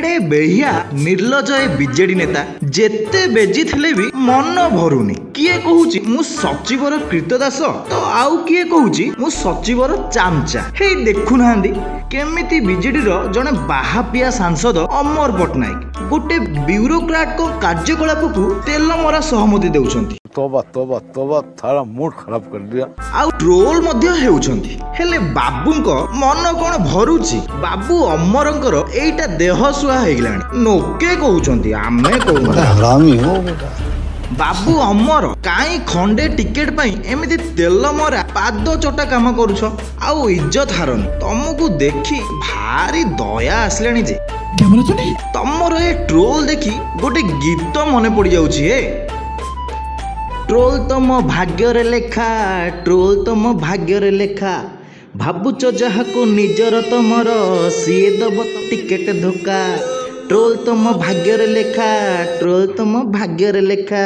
କେଡ଼େ ବେହିଆ ନିର୍ଲଜ ଏ ବିଜେଡି ନେତା। ଯେତେ ବେଜି ଥିଲେ ବି ମନ ଭରୁନି। କିଏ କହୁଛି ମୁଁ ସଚିବର କ୍ରୀତଦାସ ତ ଆଉ କିଏ କହୁଛି ମୁଁ ସଚିବର ଚାମଚା। ହେଇ ଦେଖୁନାହାନ୍ତି କେମିତି ବିଜେଡିର ଜଣେ ବାହାପିଆ ସାଂସଦ ଅମର ପଟ୍ଟନାୟକ ଗୋଟେ ବ୍ୟୁରୋକ୍ରାଟଙ୍କ କାର୍ଯ୍ୟକଳାପକୁ ତେଲ ମରା ସହମତି ଦେଉଛନ୍ତି। तोबा तोबा तोबा, थारा मूड खराब कर दिया। ଆଉ ଟ୍ରୋଲ ମଧ୍ୟ ହେଉଛନ୍ତି। ହେଲେ ବାବୁଙ୍କ ମନ କଣ ଭରୁଛି? ବାବୁ ଅମରଙ୍କର ଏଇଟା ଦେହ ସୁହା ହେଇଗଲାଣି। ନୋକେ କହୁଛନ୍ତି, ଆମେ କହୁନୁ। हरामी हो बेटा। ବାବୁ ଅମର, କାଇଁ ଖଣ୍ଡେ ଟିକେଟ ପାଇଁ ଏମିତି ତେଲ ମରା ପାଦ ଚଟା କାମ କରୁଛ? ଆଉ ଇଜ୍ଜତ ହାରନି। ତମକୁ ଦେଖି ଭାରି ଦୟା ଆସିଲାଣି ଯେ। ତମର ଏ ଟ୍ରୋଲ ଦେଖି ଗୋଟେ ଗୀତ ମନେ ପଡିଯାଉଛି ହେ। ଟ୍ରୋଲ ତମ ଭାଗ୍ୟରେ ଲେଖା, ଟ୍ରୋଲ ତମ ଭାଗ୍ୟରେ ଲେଖା। ଭାବୁଛ ଯାହାକୁ ନିଜର ତମର, ସିଏ ଦବ ଟିକେଟ ଧୋକା। ଟ୍ରୋଲ ତମ ଭାଗ୍ୟରେ ଲେଖା, ଟ୍ରୋଲ ତମ ଭାଗ୍ୟରେ ଲେଖା।